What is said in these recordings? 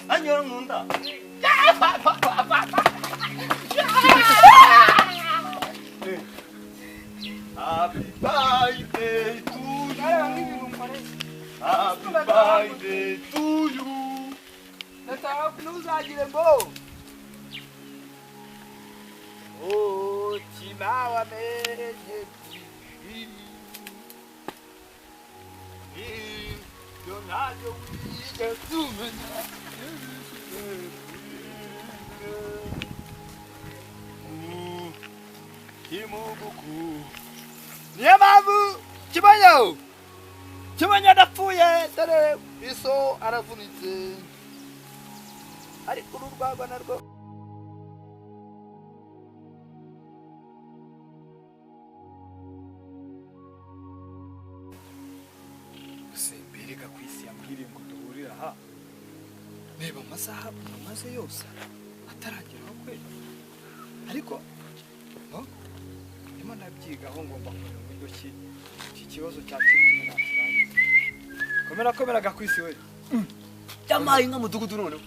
Nanjye nkunda. Happy birthday to you. Happy birthday to you. Ndataha ntuzagire ngo umutima wamenye ibyo ntabyo wigeze umenya. Niyo mpamvu Kimonyo Kimonyo adapfuye, dore iso aravunitse, ariko uru rwagwa narwo. Bereka ku isi yambwiriye ngo duhurire aha, reba amasaha amaze yose atarageraho kweli, ariko ndimo ndabyigaho ngomba kureba uburyo ki iki kibazo cya Kimonyo nakirangiza. Komera komera Gakwisi we. Yamaye inka mudugudu noneho.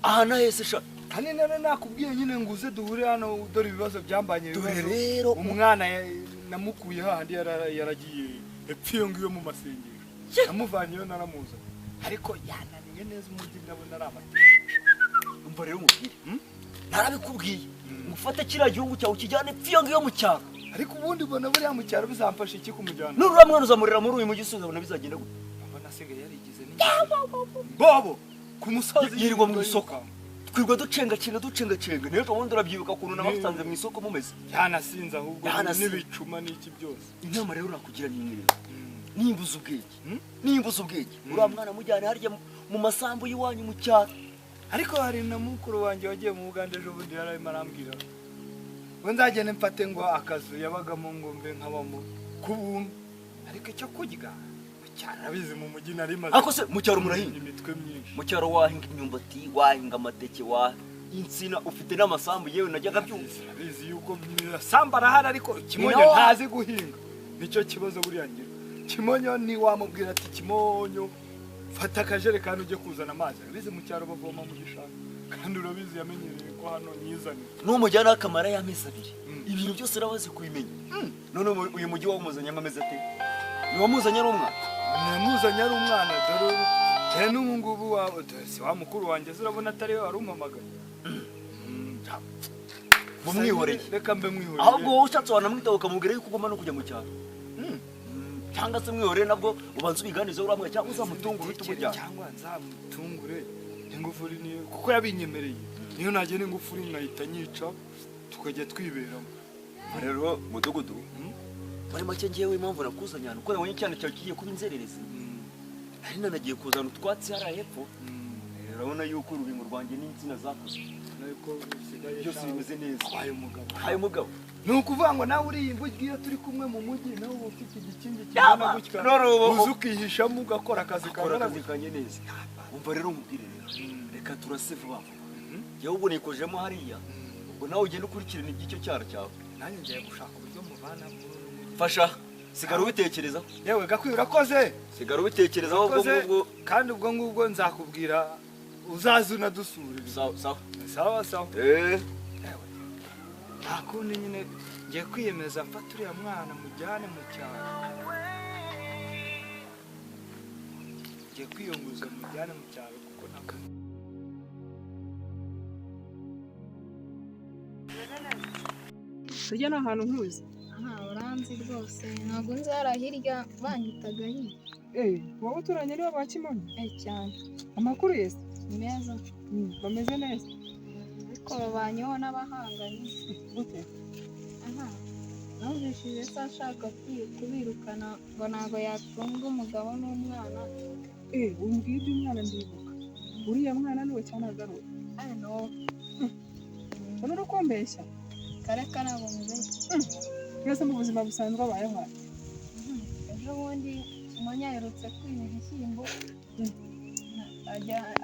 Aha nahese sha. Kandi none nakubwiye nyine ngo uze duhure hano, dore ibibazo byambanye Dore rero umwana namukuye hahandi yaragiye epfo iyo ngiyo mu masengesho. Namuvanyeyo naramuzanye, ariko yananiye neza umujyi ndabona ari amateka. Umva rero mubwire, narabikubwiye ngufate kiriya gihugu cyawe ukijyane epfo iyo ngiyo mu cyaro. Ariko ubundi ubona buriya mu cyaro bizamfasha iki kumujyana? Nurura mwana uzamurira muri uyu mujyi uzabona bizagenda gute? Mbona asigaye yarigize n'imbobo ku musozi, yirirwa mu isoko, twirwa ducengacenga ducengacenga. Niyo ubundi urabyibuka ukuntu nabasanze mu isoko mumeze. Yanasinze ahubwo n'ibicuma n'iki byose. Inama rero nakugira ni imwe rero, nimba uzi ubwenge, nimba uzi ubwenge, uriya mwana mujyane harya mu masambu y'iwanyu mu cyaro. Ariko hari na mukuru wanjye wagiye mu Bugande ejo bundi yararimo arambwira ngo nzagende mfate ngo akazu yabagamo ngo mbe nkabamo ku buntu, ariko icyo kurya cyarabizi mu mujyi nari maze. Ariko se mu cyaro murahinga imitwe myinshi? Mu cyaro wahinga imyumbati, wahinga amateke, wa insina, ufite n'amasambu. Yewe najyaga byumva. Abizi yuko amasambu arahari, ariko Kimonyo ntazi guhinga, nicyo kibazo buriya ngira. Kimonyo ni wamubwira ati Kimonyo fata akajerekani ujye kuzana amazi, urabizi mu cyaro bavoma mu gishanga, kandi urabizi yamenyereye ko hano nyizanye. Numujyana akamara y'amezi abiri ibintu byose urabazi kubimenya. None uyu mujyi wawumuzanyemo amezi ate? Ni wamuzanye ari umwana? Namuzanye ari umwana, dore dore n'ubu ngubu si wa mukuru wanjye zirabona atari we wari umpamagaye. Mumwihoreye, reka mbe mwihoreye. Ahubwo wowe ushatse wanamwitaho ukamubwira yuko ugomba no kujya mu cyaro, cyangwa se mwihoreye nabwo ubanza ubiganize uramwe, cyangwa uzamutungure uhite umujyana. Cyangwa nzamutungure ingufuri niyo, kuko yabinyemereye, niyo nagenda ingufuri nkahita nyica tukajya twiberamo. Rero mudugudu, muri make ngewe impamvu nakuzanye hano kuko nabonye cyane cyawe kigiye kuba inzererezi, nari nanagiye kuzana utwatsi hariya hepfo. Urabona yuko urubingo rwanjye n'insina zakuze byose bimeze neza. Haye umugabo. Ni ukuvuga ngo nawe uriya imvugo iyo turi kumwe mu mujyi nawe uba ufite igikingi kingana gutya, uza ukihishamo ugakora akazi kanjye neza. Umva rero nkubwire rero, reka turase vuba vuba. Njyewe ubwo nikojemo hariya, ubwo nawe ugenda ukurikirana iby'icyo cyaro cyawe. Nanjye ngiye gushaka uburyo muvana muri uyu mujyi. Fasha, sigara ubitekerezaho. Yewe Gakwiye urakoze. Sigara ubitekerezaho ubwo ngubwo. Kandi ubwo ngubwo nzakubwira uzaze unadusure. Sawa sawa. Sawa sawa. Nta kundi nyine ngiye kwiyemeza mfata uriya mwana mujyane mu cyaro. Ngiye kwiyunguza mujyane mu cyaro kuko ntabwo. Tujya n'ahantu nkuzi. Aha uranzi rwose, ntabwo nzi hariya hirya banyitaga nyine. Wowe uturanye nibo ba Kimonyo? Cyane. Amakuru yese? Ni meza. Bameze neza. Ariko babanyeho n'abahanganye. Gute? Aha numvishije se ashaka kubirukana ngo ntabwo yatunga umugabo n'umwana. Umbwiye iby'umwana ndibuka. Uriya mwana niwe cyane agaruka. No. Urabona ko mbeshya? Kareka ntabwo mubeshya. Twese mu buzima busanzwe abayeho ate? Ejo bundi Kimonyo aherutse kwiba ibishyimbo,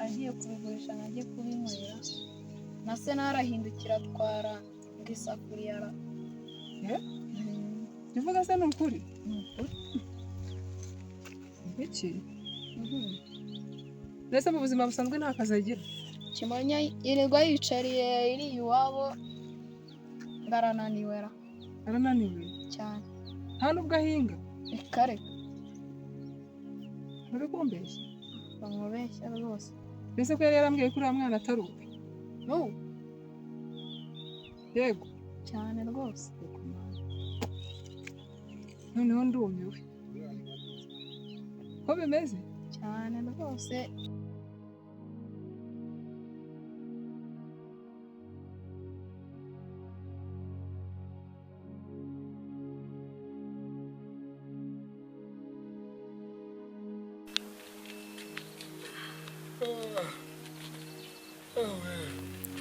agiye kubigurisha ngo ajye kubinywera, na se narahindukira atwara ngo isafuriya. Ivuga se ni ukuri? Ni ukuri. Iki? Mbese mu buzima busanzwe nta kazi agira? Kimonyo yirirwa yicariye iri iwabo, ngarananiwe ra. Arananiwe cyane. Nta nubwo ahinga? Reka reka. Nturi kumbeshya? Bamubeshya rwose. Mbese ko yari yarambwiye ko uriya mwana atari uwe? N'ubu? Yego. Cyane rwose. Noneho ndumiwe. Ko bimeze? Cyane rwose.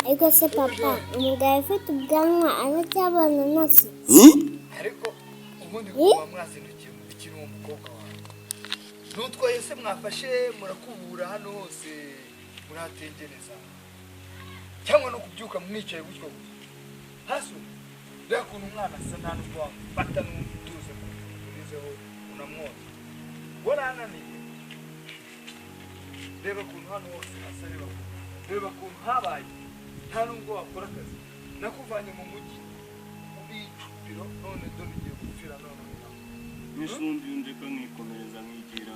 Ariko se papa, umugabo ufite ubwanwa aracyabana na se? Ariko ubundi kuba mwazindukiye mu bikiri uwo mukobwa wawe nutwaye se mwafashe murakubura hano hose muratengereza cyangwa no kubyuka mwicaye gutyo gusa hasi reba ukuntu umwana asa nta nubwo wamufata n'utuze urizeho unamwoza warananiye. Reba ukuntu hano hose asa, reba ukuntu habaye nta nubwo wakora akazi. Nakuvanye mu mujyi uri icupiro none dore ugiye gupfira none. N'isumbi ndeka nkikomereza nkigira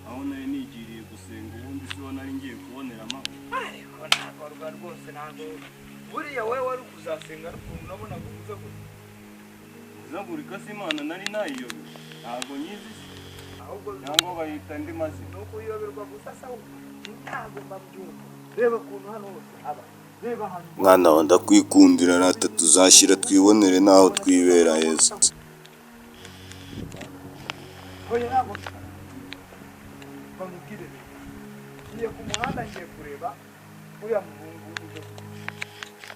aho nari nigiriye gusenga, ubundi si ho nari ngiye kubonera amahoro. Ariko ntabwo rwose ntabwo buriya wowe wari kuzasenga n'ukuntu nabonaga uzagurika. Uzagurika se Imana nari nayiyobewe? Ntabwo nyizi se. Ahubwo cyangwa bayita andi mazina. Ni ukuyoberwa gusa se ntabwo mbabyumva. Reba ukuntu hano hose haba. Reba hano. Mwana wa ndakwikundira rata, tuzashyira twibonere naho twibera heza. Oya ntabwo bamubwire. Ngiye ku muhanda ngiye kureba uriya muhungu uje.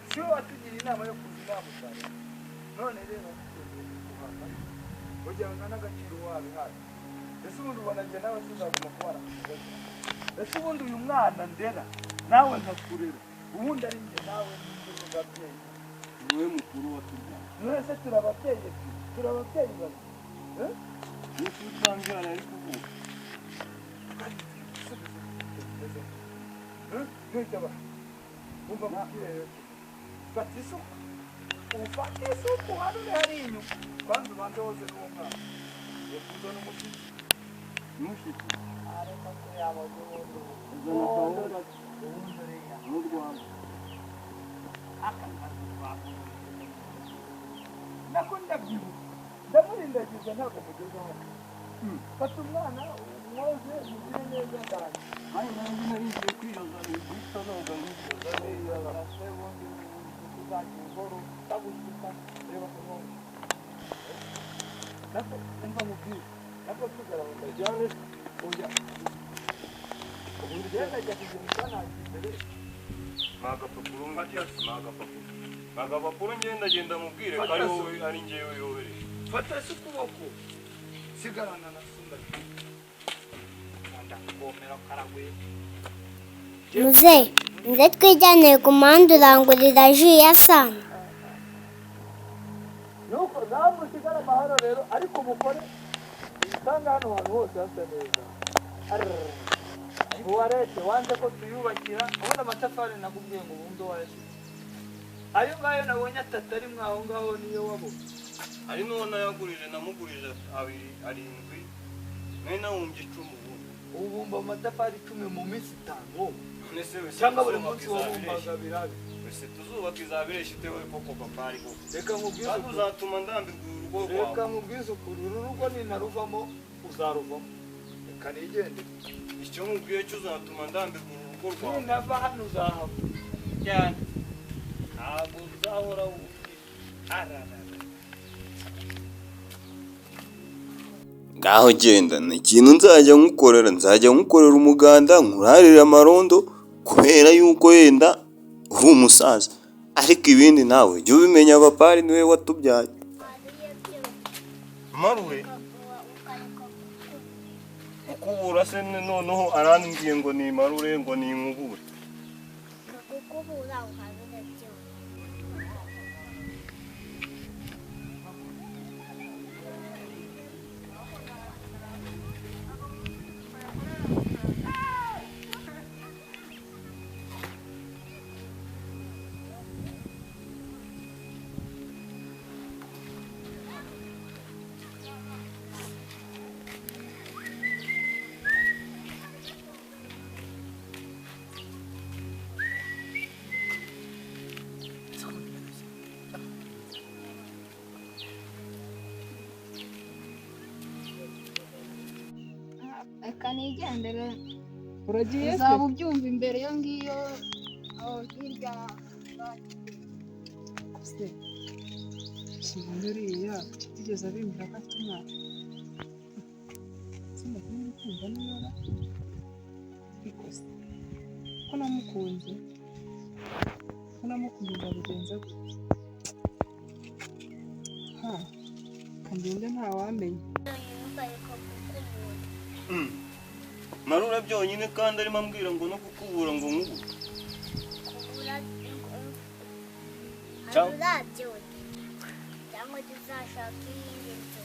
Si we watugira inama yo kuza inamusarura. None rero kugira ngo n'agaciro wabihaye. Ese ubundi ubona njye nawe tuzaguma kubana ku mugozi? Ese ubundi uyu mwana ndera nawe nkakurera, ubundi ari njye nawe n'inzego z'ababyeyi. Niwe mukuru watubyaye. Mwese turi ababyeyi, turi ababyeyi babiri. Nuko utambyara ari kuvuka. Fata isuku, ufate isuku hano uri hariya inyuma. Kwanza ubanze woze n'uwo mwana. Yakuzana umushyitsi. Umushyitsi? Ariko se yabaze ubundi. Uzana akawunga Ubundi uriya. n'urwanda. Nako ndabyibuka. Ndamurindagiza ntabwo mugeze hano. Fata umwana umwoze mugire neza ndaje. Hari nanjye nari ngiye kwiyoza guhita noga nkiyoza neza. Se ubundi uzagira uhoro utagushyika reba ku mwongo. Nako umva mubwire. Nako tugara mu Tujyane. Oya. Ubundi genda ajya kugenda ntagiye. Magapapuro magapapuro. Magapapuro ngenda genda mubwire ko ari wowe ari njyewe yohereje. Fata se ukuboko. Sigarana na sunda. Ndakugomera karagwe. Muze, nze twijyanire ku muhanda urangurira ji ya sana. Nuko namwe usigara amahoro rero ariko mukore usanga hano hantu hose hasa neza. Uwarete wanze ko tuyubakira ubundi amatafari nakubwiye ngo ubundi wayashyize. Ayo ngayo nabonye atatu ari mwaho ngaho niyo wabonye. Hari n'uwo nayagurije namugurije abiri arindwi nari nawumbye 10 ubundi. Ubumba amatafari 10 mu minsi 5. None se wese cyangwa buri munsi wabumbaga birabe. Wese tuzubaka izabiresha itewe koko papa ariko. Reka nkubwize kandi uzatuma ndambirwa urugo rwawe. Reka nkubwize ukuri uru rugo ninaruvamo uzaruvamo. Reka nigende. Icyo nkubwiye cyo uzatuma ndambirwa urugo rwawe. Ninava hano uzahava. Cyane. Ntabwo uzahora ararara. Ngaho genda, ni ikintu nzajya nkukorera, nzajya nkukorera umuganda, nkurarire amarondo kubera yuko yenda uri umusaza, ariko ibindi nawe jya ubimenya papa niwe watubyaye. Marure ukubura se noneho arambwiye ngo ni marure ngo ni inkubure. Gukubura ukabirya. Nigendere. Uragiye se? Uzaba ubyumva imbere iyo ngiyo aho hirya. Se Kimonyo uriya kuki atigeze abimbwira ko afite umwana? Sinakunda kumva niba ariko se ko namukunze, ko namukunze, ndabigenza gute? Ha, kagende, ntawamenya. Marura byonyine, kandi arimo ambwira ngo no gukubura ngo nkubu. Kubura. Cyangwa- Urabyo cyangwa tuzashaka iyindi nzu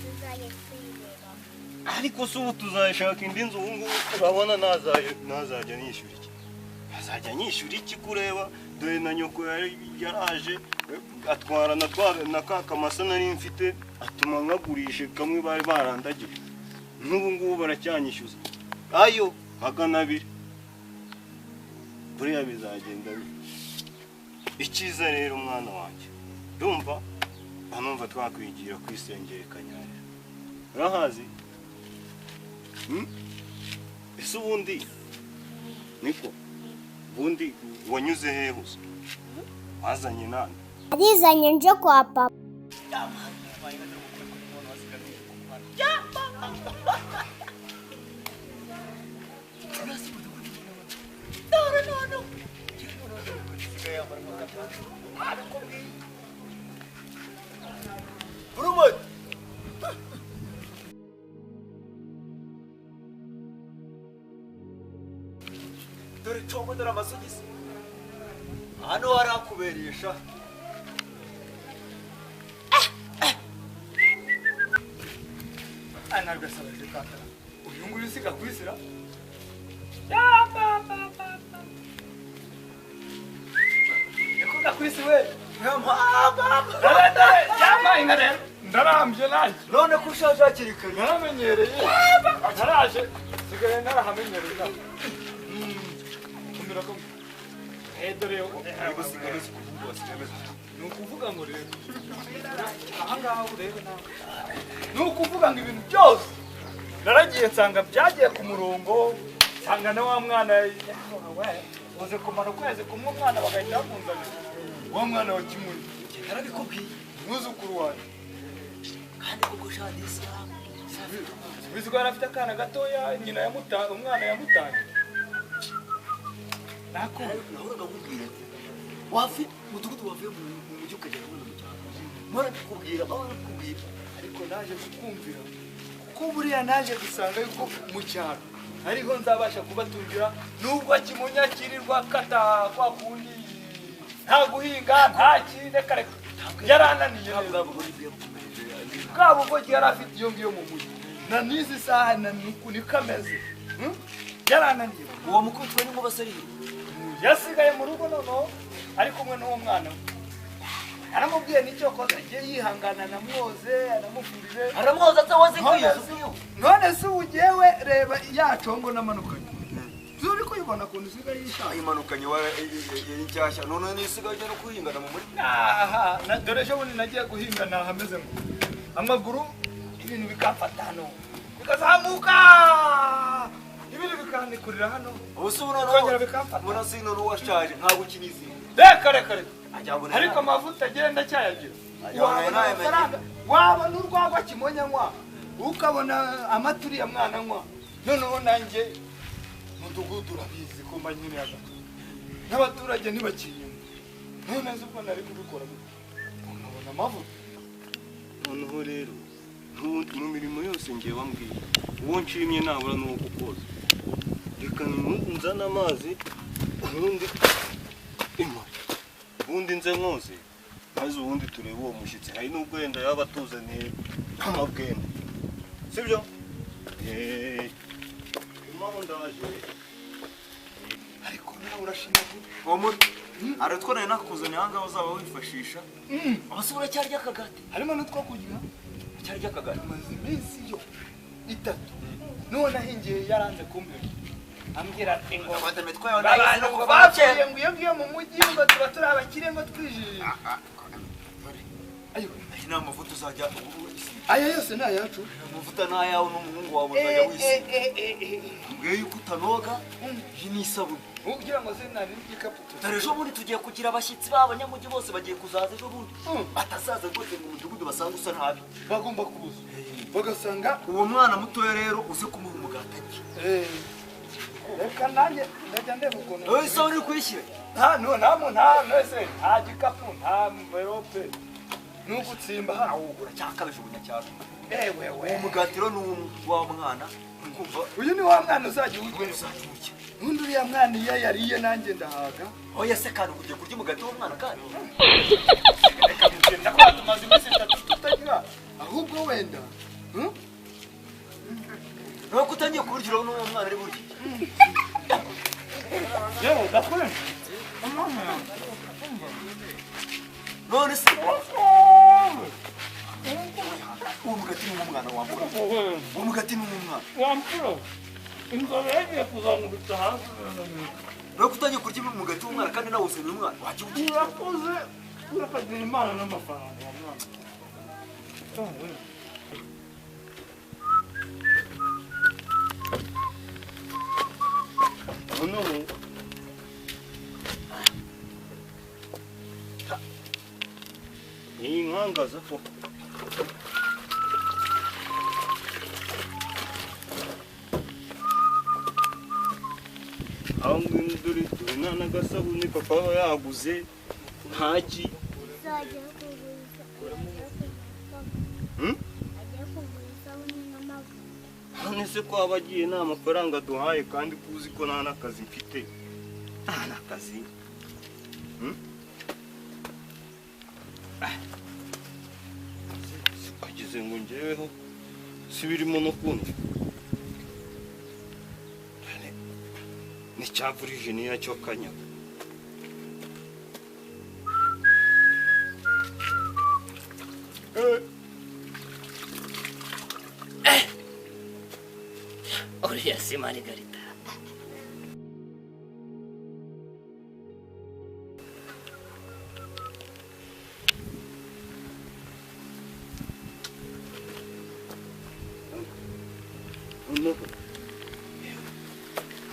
tuzajya twiberamo. Ariko se ubu tuzashaka indi nzu? Ubu ngubu urabona ntazajya nishyura iki? Azajya nyishyura iki kureba? Dore na nyoko yaraje atwara na twa na ka kamasa nari mfite, atuma nkagurishe kamwe bari barandagije. N'ubu ngubu baracyanyishyuza ayo 200. Buriya bizagenda bite? Icyiza rero, mwana wanjye, ndumva numva twakwigira kwisengera Kanyarira. Urahazi? Ese ubundi niko ubundi wanyuze hehe? Usa wazanye nande? Arizanye nje kwa papa. Urumuri. Dore congo, dore amasogisi. Hano harakubereye sha. Ntabwo asabaje katara uyu nguyu usiga kwisira. Niko gakwisi we. Dore, dore yampaye inka rero, ndarambye nanjye. None ko ushaje hakiri kare? Naramenyereye, naraje nsigaye narahamenyereye. Kumira ko dore. Ariko sigaye ameze kuvuga, wasigaye ameze. Ni ukuvuga ngo rero aha ngaha urebe nawe, ni ukuvuga ngo ibintu byose naragiye nsanga byagiye ku murongo, nsanga na wa mwana we uze kumara ukwezi kumwe, umwana bagahita bamunzanira, wa mwana wa Kimunyi. Narabikubwiye. Umwuzukuru wanjye. Kandi koko shadisi. Ubizi ko yari afite akana gatoya, nyina yamuta umwana yamutanye nako. Nahoraga nkubwira ati wafi mudugudu wavuye mu mujyi ukagera hano mu cyaro, mpora mbikubwira, mpora mbikubwira. Ariko naje kukumvira, kuko buriya naje gusanga yuko mu cyaro ariho nzabasha kubatungira, nubwo kimunyakirirwa kata kwa kundi, nta guhinga, nta kindi, reka reka, yarananiye neza. Bwa bugore bwabukomereje. Bwa bugogi yari afite iyo ngiyo mu mujyi, na n'izi saha na nuku niko ameze. Yarananiye. Uwo mukubitwa n'inkuba se ari he? Yasigaye mu rugo noneho ari kumwe n'uwo mwana we. Aramubwiye n'icyo koza agiye yihangana, anamwoze, anamufurire. Aramwoza se wazi None kwiyoza? None se ubu jyewe reba ya congo namanukanye, turi kuyibona ukuntu isigaye yishaje. Ayimanukanye wa yari nshyashya, none nisigaye ujya no kuhingana mu murima. Aha na dore ejo bundi nagiye guhinga nahameze ngo amaguru ibintu bikamfata hano bikazamuka, ibintu bikandikurira hano. Ubu se ubu noneho Bikongera bikamfata. Mbona se noneho washaje, ntabwo ukinizi? Reka reka reka. Ajya ngo Ariko amavuta agenda acyayagira. Ajya ngo Wabona nayo. amafaranga, wabona urwagwa Kimonya anywa, ukabona amata uriya mwana anywa. Noneho nanjye mudugudu urabizi ko mba nkeneye agata, n'abaturage ntibakinyuma. None se ubwo nari kubikora gute? Nkabona amavuta. Noneho rero mu mirimo yose ngiye wambwiye, uwo nshimye nabura n'uwo kukoza. Reka nzane amazi, ubundi imwe, ubundi nze nkoze, maze ubundi turebe uwo mushyitsi. Hari n'ubwo wenda yaba atuzaniye amabwende, sibyo? Yeee, impamvu ndaje. Ariko nawe urashinyagura. Uwo muri hari utwo nari nakuzaniye aha ngaha uzaba wifashisha. Abase uracyarya akagati? Harimo n'utwo kurya. Uracyarya akagati? Amaze iminsi yo 3 n'uwo nahingiye yaranze kumpera, ambwira ati ngo Imitwe yawe nayizi no abantu ngo kuva kera. bapfuye ngo iyo ngiyo mu mujyi ngo tuba turi abakire ngo twijijisha. Ayo ni amavuta uzajya aya yose ni ayacu. Amavuta ni ayawe n'umuhungu wawe uzajya wisiga. Mbwiye yuko utanoga, iyi ni isabune. Ugira ngo se nari igikapu. Dore ejo bundi tugiye kugira abashyitsi b'abanyamujyi bose bagiye kuzaza ejo bundi. Batazaza rwose mu mudugudu basanga usa nabi. Bagomba kuza. Bagasanga uwo mwana mutoya rero uze kumuha umugati arye. Reka nanjye ndajya ndeba ukuntu. Wowe isabune uri kuyishyira? Nta no nta nta nese nta gikapu nta mverope. Nugutsimba hano ugura cyakabije ubunyacyaro. Ewe we. Uwo mugati rero ni wa mwana. Kumva uyu ni wa mwana uzajya urya. Undi uriya mwana iyo yariye nanjye ndahaga. Oya se kandi ugiye kurya umugati w'umwana kandi. Reka mugenda kwa tumaze iminsi itatu tutagira. Ahubwo wenda. Nuko utangiye kurya n'uwo mwana ari burya. Yewe gakure. None se uwo mugati ni uw'umwana wamfura. Uwo mugati ni uw'umwana. Wamfura. Inzobe yagiye kuzamugutsa hasi. Nuko utangiye kurya umugati w'umwana kandi nawe uzanye umwana. Wajya ugiye. Urakoze urakagira Imana n'amafaranga wa mwana. Noneho iyi nkangaza ko aho ngwino dore dore nta n'agasabune papa aba yaguze ntaki. None se ko aba agiye nta mafaranga duhaye kandi kuzi ko nta n'akazi mfite. Nta n'akazi. Ageze ngo ngeweho si birimo no kundi. Ni cya Virginia cyo kanyaga. Uriya si Margarita.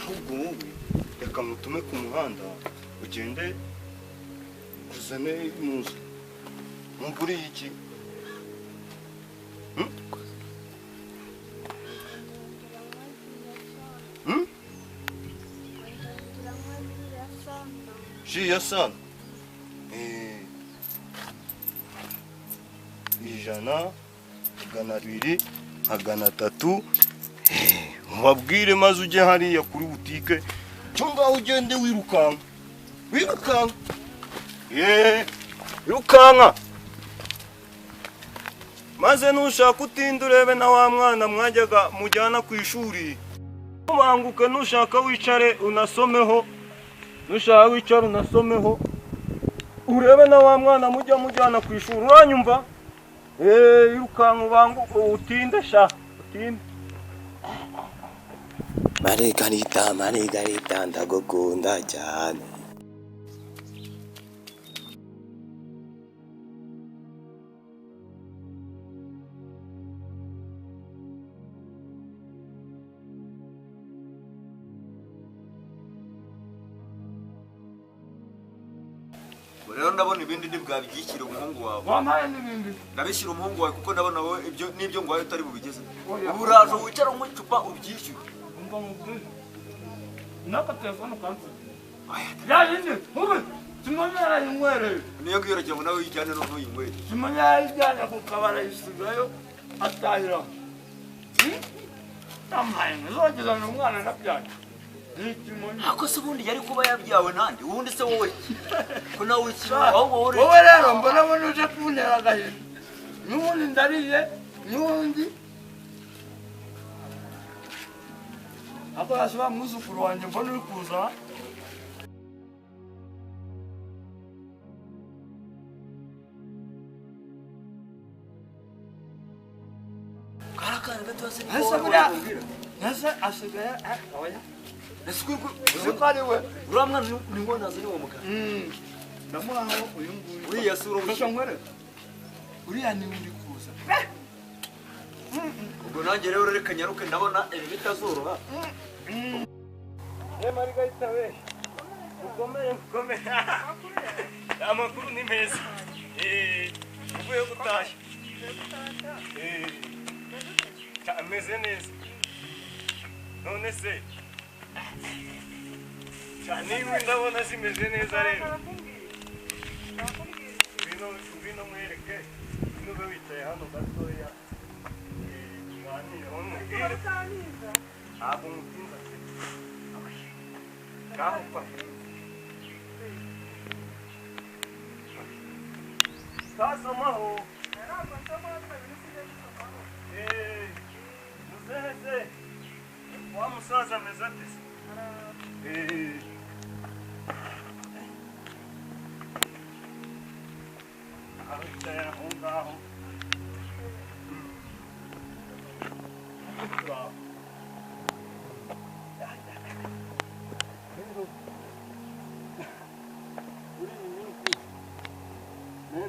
Ahubwo wowe reka mutume ku muhanda ugende uzane muzu muguriye iki? Ji ya sana. 100, 200, 300. Ubabwire maze ujye hariya kuri butike cyo ngaho ugende wirukanka. Wirukanka. Wirukanka. Maze nushaka utinde urebe na wa mwana mwajyaga mujyana ku ishuri. Ubanguke nushaka wicare unasomeho. Nushaka wicare unasomeho. Urebe na wa mwana mujya mujyana ku ishuri. Uranyumva? Wirukanka ubanguke utinde sha. Utinde. Margarita, Margarita, ndagukunda cyane. Rero ndabona ibindi ntibwabyishyira umuhungu wawe. Wampaye n'ibindi. Ndabishyira umuhungu wawe kuko ndabona wowe ibyo n'ibyo ngwaye utari bubigeze. Ubu uraje wicara unywa icupa ubyishyure. Umva mubwire. Naka telefone kansi. Ya yindi, ubu Kimonyo yarayinywereye. Niyo ngiyo uragira ngo nawe uyijyane no ntuyinywere. Kimonyo yarayijyanye ku kabari ayisigayo atahira. Yampaye ntizogezanye umwana nabyaye. Ako se ubundi yari kuba yabyawe nande? Ubundi se wowe ko nawe ukiri aho wowe wowe rero mbona mbona uje kuntera agahinda. N'ubundi ndariye n'ubundi ako yasiba mwuzukuru wanjye mbona uri kuza. Karakana gato se ni wowe. Nase asigaye oya. Uzi ko ari we. Uriya mwana ni ngo nazanye uwo mugabo. Ndamuhaho uyu nguyu. Uriya si uwo Fasha nkwereke. Uriya ni uri kuza. Ubwo nanjye rero reka nyaruke ndabona ibi bitazoroha. Margarita we. Ukomere ukomere. Amakuru ni meza. Uvuye gutashya. Ameze neza. None se cyane ndabona zimeze neza rero. Ngwino mwereke. Ngwino ube wicaye hano gatoya. Tuganire umubwire. Ntabwo mutinza pe. Ngaho pa. Tasomaho. Muzehe se. Wa musaza ameze ate se? Aho aho ngaho. Muri iyi minsi ngo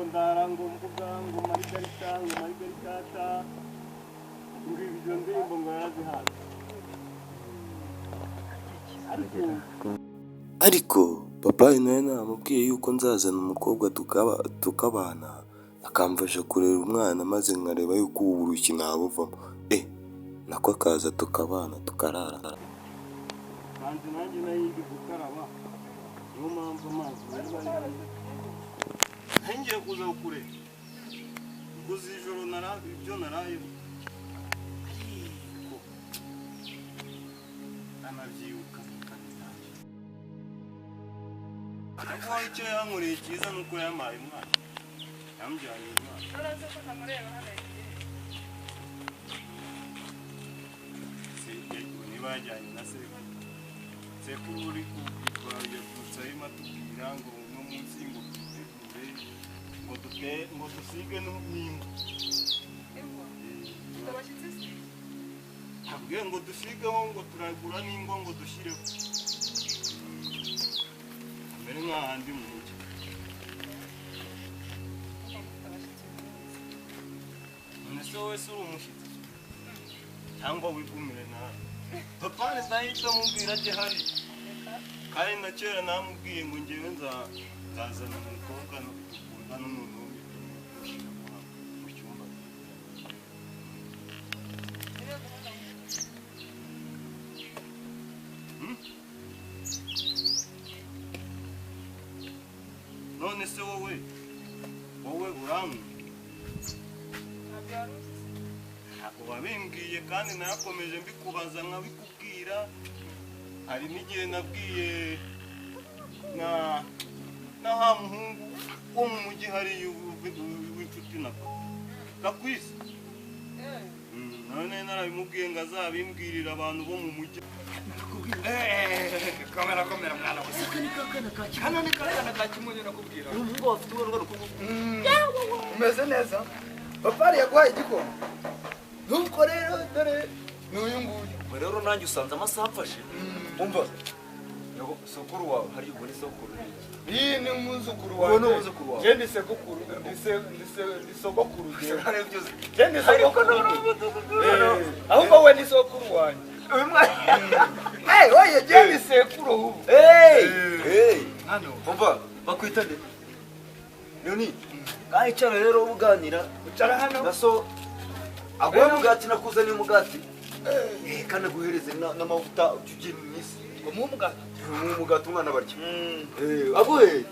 ndara ngo mvuga ngo Margarita ngo Margarita ngo ibyo ndirimbo ngo yarazihaze. Ariko papa nawe namubwiye yuko nzazana umukobwa tukabana akamfasha kurera umwana maze nkareba yuko ubu burushyi nabuvamo. Nako akaza tukabana tukarara. Kandi nanjye nayo ndi gukaraba niyo mpamvu amazi bari ngiye kuza kure kuzi ijoro ibyo narayeho ariko anabyibuka ariko icyo yankoreye cyiza nuko yampaye umwana yambyariye umwana. Niba yajyanye na sekuru sekuru uri kubwitwa yavutse arimo atubwira ngo uno munsi ngo twitegure ngo ngo dusige n'ingwa. Ntabwo ngo dusigeho ngo turagura n'ingwa ngo dushyireho mbere nk'ahandi mu mujyi. None se wowe se uri umushyitsi cyangwa wigumire nawe? Papa nahita mubwira ati hari kandi na kera namubwiye ngo ngewe nzazana umukobwa dukundana n'umuntu mu cyumba. None se wowe urankunda? Ntabwo wabimbwiye kandi narakomeje mbikubaza nkabikubwira. Hari n'igihe nabwiye na wa muhungu wo mu mujyi hariya w'inshuti na papa Gakwisi. None narabimubwiye ngo azabimbwirira abantu bo mu mujyi. Komera komera mwana we. Kano ni kakana ka Kimonyo nakubwira. Umuhungu afite urwo rukundo. Umeze neza. Papa yaguhaye igikoma. Nuko rero dore n'uyu nguyu. Rero nanjye usanze amasaha amfashe. Umva. Sokuru wawe hari ubwo ni sokuru ni. Iyi ni umwuzukuru wawe. Ni umwuzukuru wawe. Je ndi sekukuru, ndi sogokuru je. Je ndi sogokuru. Ahubwo we ni sokuru wanjye. Oye je ndi sekuru ubu. Hano. Umva bakwita nde? Leoni. Icara rero ubuganira. Ucara hano. Naso aguhe umugati nakuzaniye umugati. Kandi aguhereze n'amavuta ugiye mu minsi. Umuhe umugati. Umuhe umugati umwana barya. Aguhe.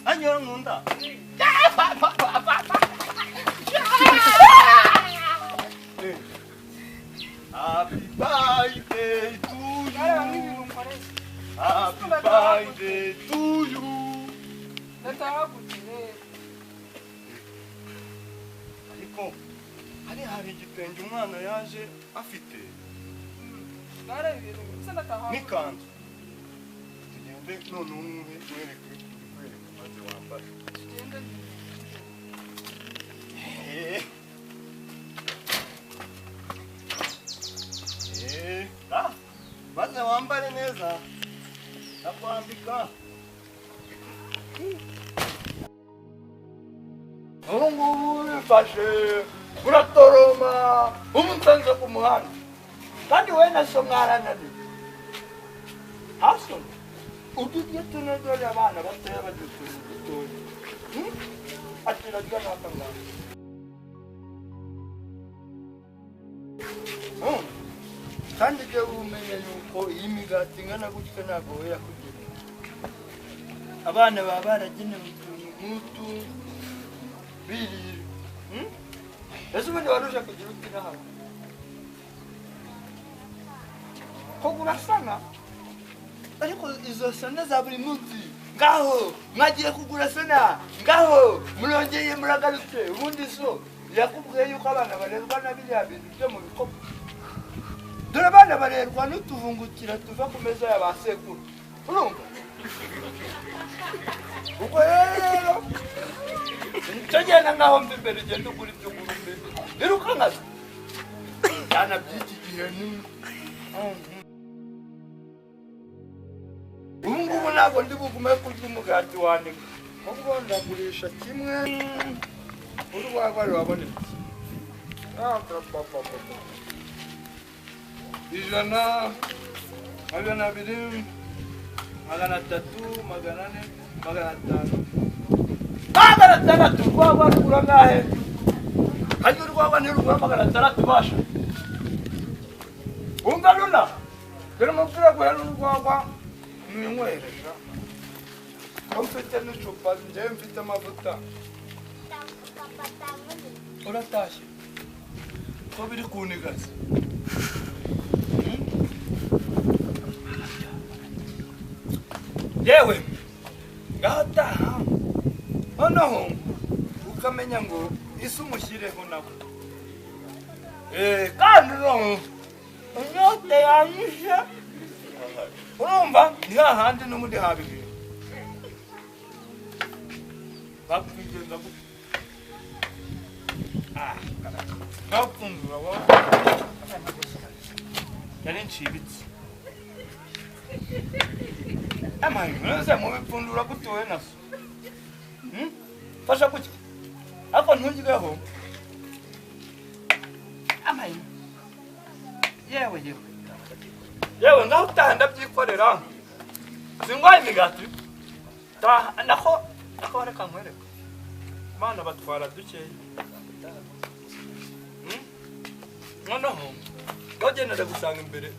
Anyora nkunda. Happy birthday to you. Ariko hari igitenge umwana yaje afite. N'ikanzu. Tugende none umwe wereke kwereka maze wambare. Tugende. Maze wambare neza. Nakwambika. Ubu ngubu bifashe uratoroma umunsanze ku muhanda kandi we na so mwarananiwe haso udurya tunodore abana batoya barya utuntu dutoya atirarya n'aka ngaka kandi ujye umenya yuko iyi migati ingana gutya ntabwo we yakugenewe abana baba baragenewe utuntu nk'utu birira ese ubundi waruje kugira uti nahawe ko gurasana ariko izo sana za buri munsi ngaho mwagiye kugura sana ngaho murongeye muragarutse ubundi so yakubwiye yuko abana barerwa na biriya bintu byo mu bikopo dore abana barerwa n'utuvungukira tuva ku meza ya ba sekuru urumva ubwo rero nicyo genda ngaho mva imbere ugenda ugura ibyo ugura imbere birukankaza cyane by'iki gihe ni ubu ngubu ntabwo ndi bugume kurya umugati wanika ahubwo ndagurisha kimwe urwagwa rurabonetse 100, 200, 300, 400, 500, 600 urwagwa rugura angahe? Hanyuma urwagwa ntirugura 600 basha. Wumva runa? Dore umupira guhera urwagwa mwinyweresha. Ko mfite n'icupa njyewe mfite amavuta. Uratashye? Ko biri kunigaza? Yewe ngaho taha noneho ukamenya ngo isi umushyireho nabo kandi noneho inyota yanyishe urumva ni hahandi n'ubundi habihiye bakwigenza gutya ngapfundura wowe yari ncibitse amahirwe mubipfundura gutuwe na so fasha gutya ariko ntugirweho amahirwe yewe yewe yewe ngaho utaha ndabyikorera singwaye imigati taha nako nako reka nkwereke abana batwara dukeya noneho ngaho ugenda ndagusanga imbere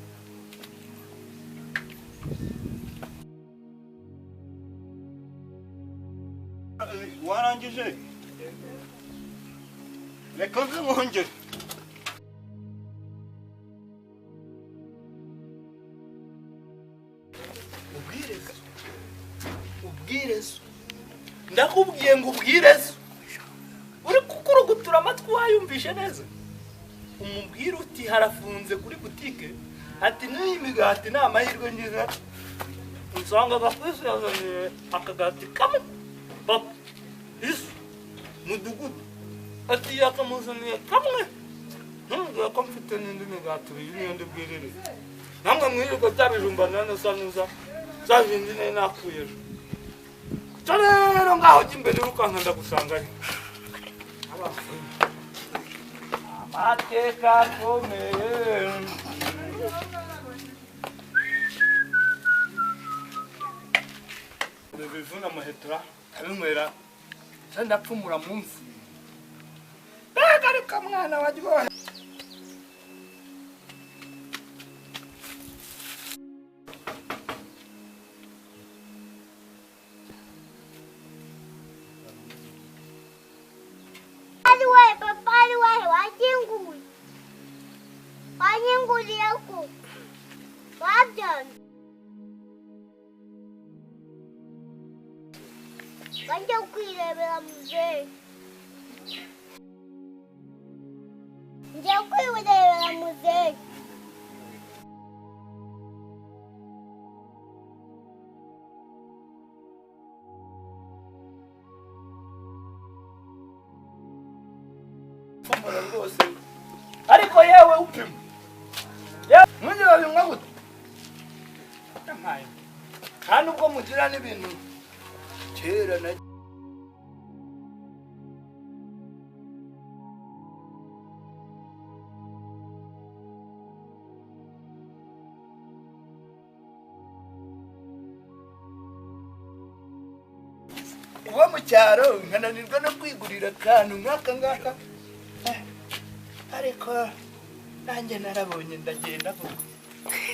warangije reka nze nkongere ubwire so ndakubwiye ngo ubwire so uri kukurugutura amatwi wayumvishe neza umubwire uti harafunze kuri butike ati n'iyi migati ni amahirwe ngize nsanga gakwisi yazaniye akagati kamwe papa isu mudugudu ati yakamuzaniye kamwe ntumbwira ko mfite n'indi migati ibiri niyo ndibwirire namwe mwirirwa bya bijumba nanusa nusa za bindi nari nakuye ejo cyo rero ngaho jya imbere wirukanka ndagusanganye amateka akomeye bivuna muhetura abinywera se ndapfumura munsi mbega ariko mwana waryohe Wanyinguriye ko wabyanze bajya kwirebera muzehe. muzehe. Rwose ariko yewe upima mugira bimwe gute kandi ubwo mugira n'ibintu kera na uwo mu cyaro nkananirwa no kwigurira akantu nk'aka ngaka, ariko nanjye narabonye ndagenda koko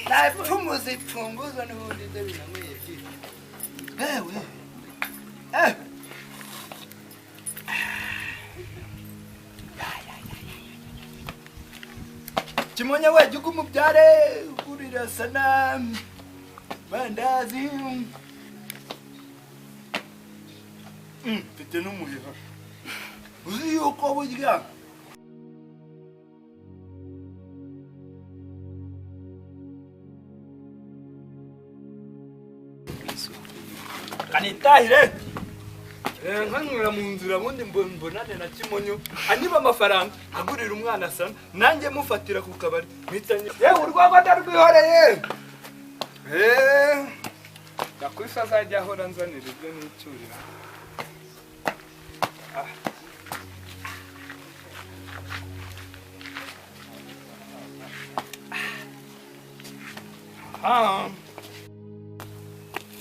napfumuza ipfunguzo n'ubundi ibyo binanyweye byinshi. Ewe Kimonyo we jya umubyare ugurira sana mandazi. Mfite n'umuheha uzi yuko burya kanitahire nkanywera mu nzira ubundi mbonane na Kimonyo anyiba amafaranga agurira umwana sana nanjye mufatira ku kabari mpitanye. Yewe urwagwa ndarwihoreye ndakwisa azajya ahora nzanira ibyo nicyurira.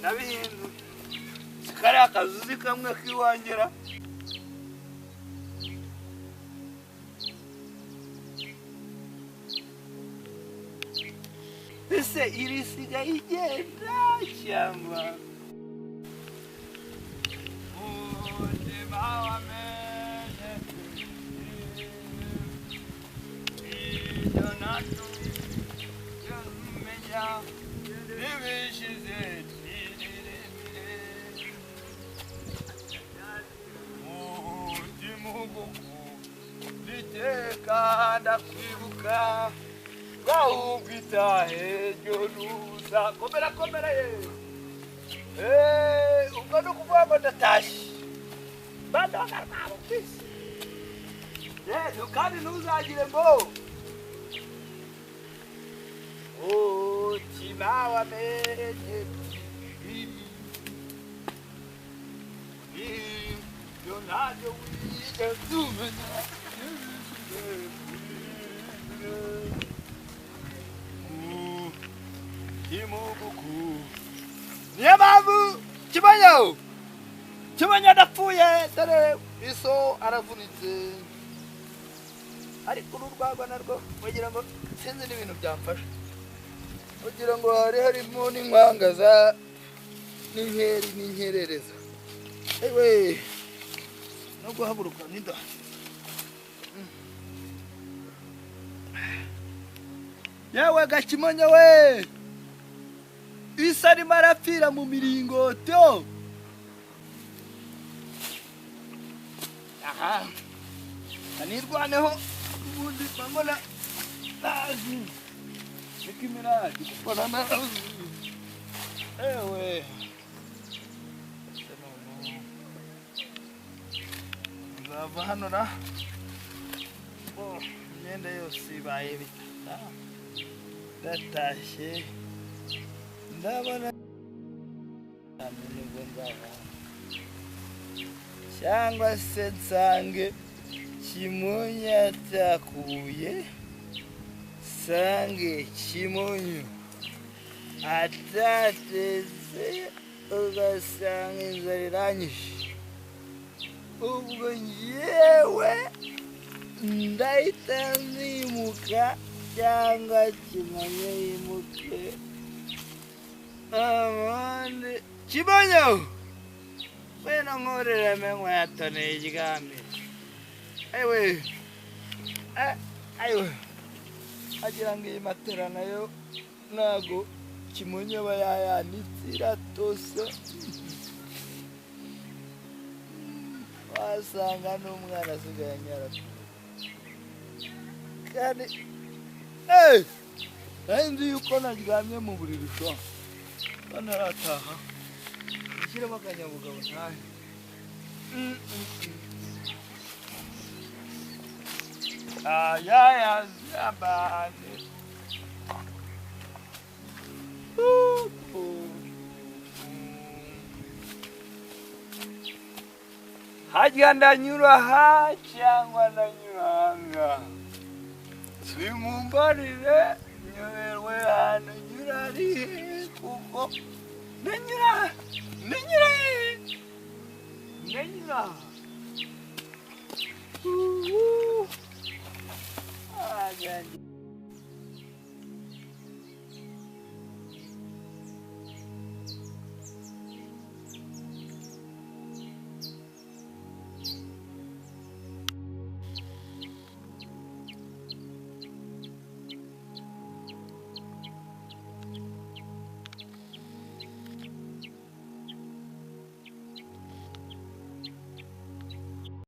Nabintu kariya kazuzi kamwe kiwangera ese irisigaye igenda cyangwa umutima wamenye ibyo natumenya ibishize iteka ndakwibuka wahubwita hejuru komera komera ye ubwo ni ukuvuga ngo ndatashye badoga rwabo kwisi kandi ntuzagire ngo umutima wamenye ibyo ntabyo wigeze umenya. Niyo mpamvu Kimonyo Kimonyo adapfuye dore iso aravunitse, ariko uru rwagwa narwo wagira ngo sinzi n'ibintu byamfasha, wagira ngo hari harimo n'inkwangaza n'inkeri n'inkerereza. Ewe no guhaguruka n'inda. Yewe Gakimonyo we isa arimo arapfira mu miringoto. Aha nirwaneho ubundi mbona nazi nikimiradi mbona nazi. Ewe nzava hano na imyenda yose ibaye bitata ndatashye ndabona nibwo nzava cyangwa se nsange Kimonyo atakuye, sange Kimonyo atateze, ugasanga inzara iranyishe. Ubwo njyewe ndahita nimuka cyangwa Kimonyo yimuke abandi. Kimonyo wena nkorerame inkweto niryamire. Ewe ayiwe agira ngo iyi matera nayo ntago Kimonyo aba yayanitse iratose, wasanga n'umwana asigaye anyara kandi Eh! Nari nzi yuko naryamye mu buriri sha. Ntarataha. Nshyiremo akanyabugabo ntahe. Ayaya zabane. Hajya ndanyura aha cyangwa ndanyura aha. Simumbarire nyoberwe ahantu nyura ari he kuko ndanyura ndanyura he ndanyura.